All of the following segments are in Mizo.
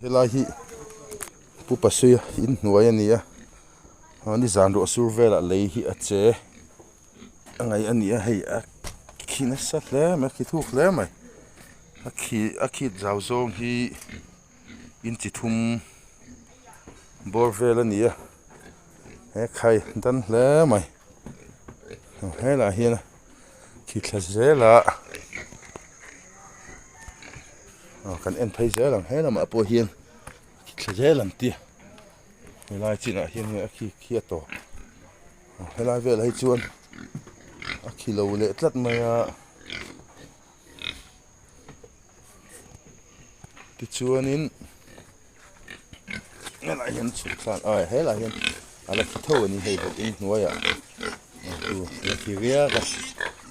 Helai hi Pu Pasuia inhnuai a ni a nizan ruah sur velah lei hi a che a ngaih a ni a hei a khi nasa hle mai a khi thuk hle mai a khi a khit zau zawng hi inchi thum bawr vel a ni a he khai dan hle mai helaiah hian khi thla zel a. Aw kan en phei zel ang he lamah pawh hian thla zel ang tia helai chinah hian hei a khi khi a tawp aw helai velah hi chuan a khi lo leh tlat mai a tichuanin helaiah hian chhuk thlan a helaiah hian a la khi tho a ni hei bawk inhnuaiah a khi riak a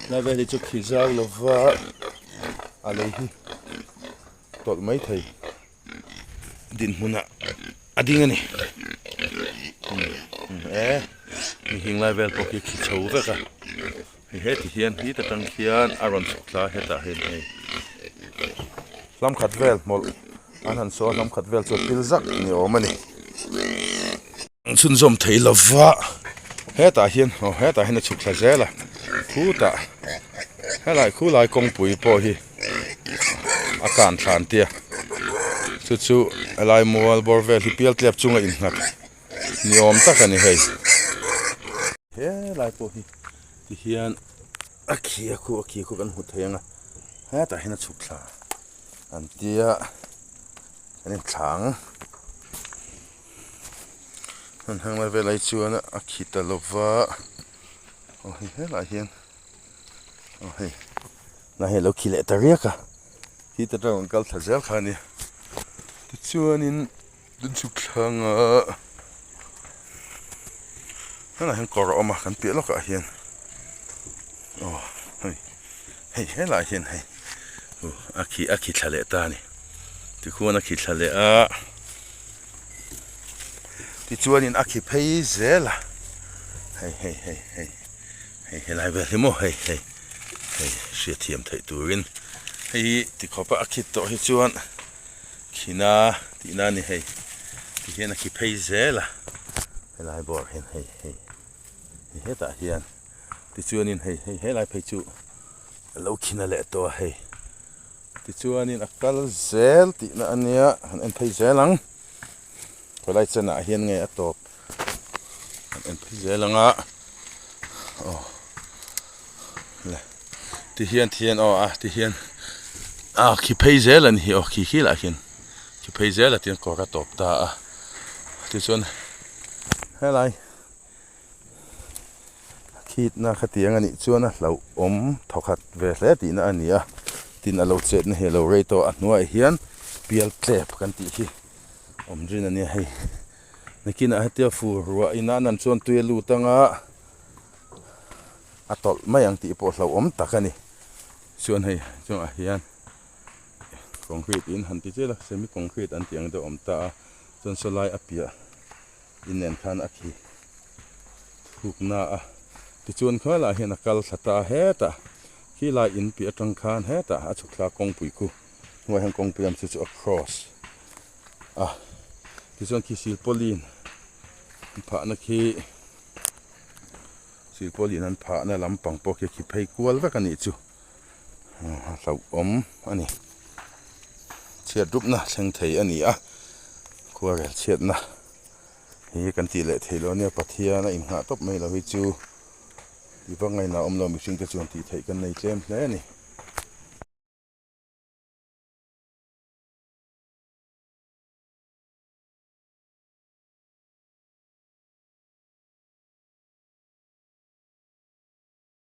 helai vel hi chu khi zau lova a lei hi tawlh mai thei dinhmunah a ding a ni e mihring lai vel pawh khi khi chho vek a hei heti hian heta tang khian a rawn chhuk thla hetah hian hei hlam khat vel hmawlh an han saw a hlam khat vel chu a pil zak ni awm a ni. Chhunzawm thei lova hetah hian aw hetah hian a chhuk thla zel a khutah helai khulai kawngpui pawh hi a kan thlan tia chu chu helai mual bawr vel hi pial tlep chunga innghat ni awm tak a ni hei helai pawh hi tihian a khi a khu a khi khu kan hmu thei ang a hetah hian a chhuk thla an tia an inthlang. An heng lai velah hi chuan a khi ta lo va aw hei helaiah hian aw hei lai hi a lo khi leh ta riak a khi ta tang an kal thla zel kha a nia tichuanin an chhuk thlang a helaiah hian kawr a awm a kan piah lawkah hian aw hei hei helaiah hian hei a khi a khi thla leh ta a ni tikhuan a khi thla leh a. Tichuanin a khi phei zel a, hei hei hei hei hei helai vel hi maw hei hei hei hriatthiam theih turin hei hi tikhawpa a khit tawh hi chuan khina tihna a ni hei tihian a khi phei zel a helai bawr hian hei hei hei hetah hian tichuanin hei hei helai phei chu a lo khina leh tawh a hei. Tichuanin a kal zel tihna a nia han en phei zel ang khawilai chenah hian nge a tawp han en phei zel ang a aw le tihian tihian aw a tihian a khi phei zel a ni hi aw khi khi lah hian khi phei zel a tihian kawr a tawp ta a tichuan helai. Khitna khatiang a nih chuan a hlauhawm thawkhat ve hle tihna a ni a, tin a lo chetna hi a lo rei tawh a, a hnuaiah hian pial tlep kan tih hi awm rin a nia hei nakinah hetia fur ruah inah nan chuan tui a lut anga a tawlh mai ang tih pawh hlauhawm tak a ni chuan hei chungah hian concrete in han ti chiah ila semi concrete an tih ang deuh a awm ta a chuan sawlai a piah. Inen khan a khi thukna a tichuan khalaiah hian a kal thla ta a hetah khilai in piah atang khan hetah a chhuk thla kawngpui khu hnuaiah hian kawngpui awm chu chu a cross a tichuan khi silpauline an phahna khi silpauline an phahna lampang pawh khi a khi phei kual vek a nih chu a hlauhawm a ni chhiat rupna thleng thei a ni a khuarel chhiatna. Hi kan tih leh theih loh ania Pathian a inngah tawp mai lo hi chu ti vak ngaihna awm lo mihring te chuan tih theih kan nei tlem hle a ni.